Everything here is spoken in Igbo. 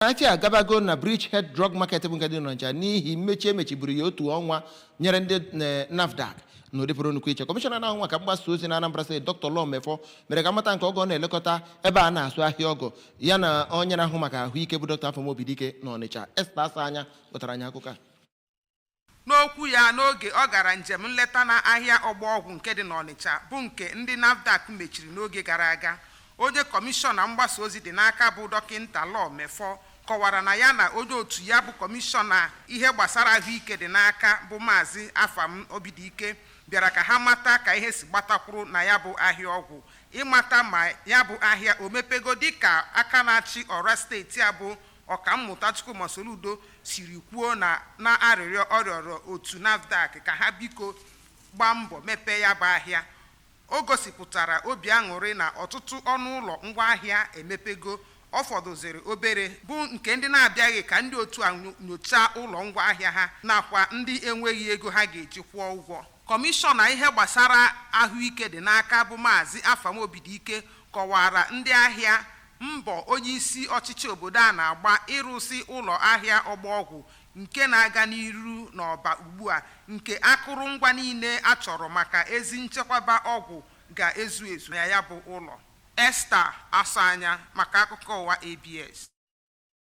Afia agabago na Bridgehead Drug Market bụ nke dị n'Ọnịcha n'ihi mmechi emechiburu ya otu ọnwa nyere ndị NAFDAC na ụdị pụrụ nnukwu iche. Kọmishọna na-ahụ maka mgbasa ozi na Anambra Steeti, Dr. Law Mefor, mere ka mata nke oge ọ na-elekọta ebe a na-asụ ahịa ọgụ ya na onye na-ahụ maka ahụike bụ Dr. Afam Obidike na Ọnịcha. Esther Asa Anya pụtara anyị akụkọ a. N'okwu ya n'oge ọ gara njem nleta na ahịa ọgbọọgwụ nke dị n'Ọnịcha bụ nke ndị NAFDAC mechiri n'oge gara aga, onye kọmishọna mgbasa ozi dị n'aka bụ Dọkịnta Law Mefor kọwara na ya na onye otu ya bụ kọmishọna ihe gbasara ahụike dị n'aka bụ Maazị Afam Obidike bịara ka ha mata ka ihe si gbatakwuru na ya bụ ahịa ọgwụ, ịmata ma ya bụ ahịa o mepego dịka aka na-achị ọra steeti a bụ Ọkammụta Chukwuma Soludo siri kwuo na na arịrịọ ọ rịọrọ otu NAFDAC ka ha biko gbaa mbọ mepee ya bụ ahịa. O gosipụtara obi aṅụrị na ọtụtụ ọnụ ụlọ ngwaahịa emepego, ọ fọdụziri obere bụ nke ndị na-abịaghị ka ndị otu a nyochaa ụlọ ngwaahịa ha nakwa ndị enweghị ego ha ga-eji kwụọ ụgwọ. Kọmishọna ihe gbasara ahụike dị n'aka bụ Maazị Afam Obidike kọwara ndị ahịa mbọ onyeisi ọchịchị obodo a na-agba ịrụsị ụlọ ahịa ọgbọọgwụ nke na-aga n'iru n'ọba ugbu a, nke akụrụngwa niile a chọrọ maka ezi nchekwaba ọgwụ ga-ezu ezu na ya bụ ụlọ. Esther Asanya maka akụkọ ụwa ABS.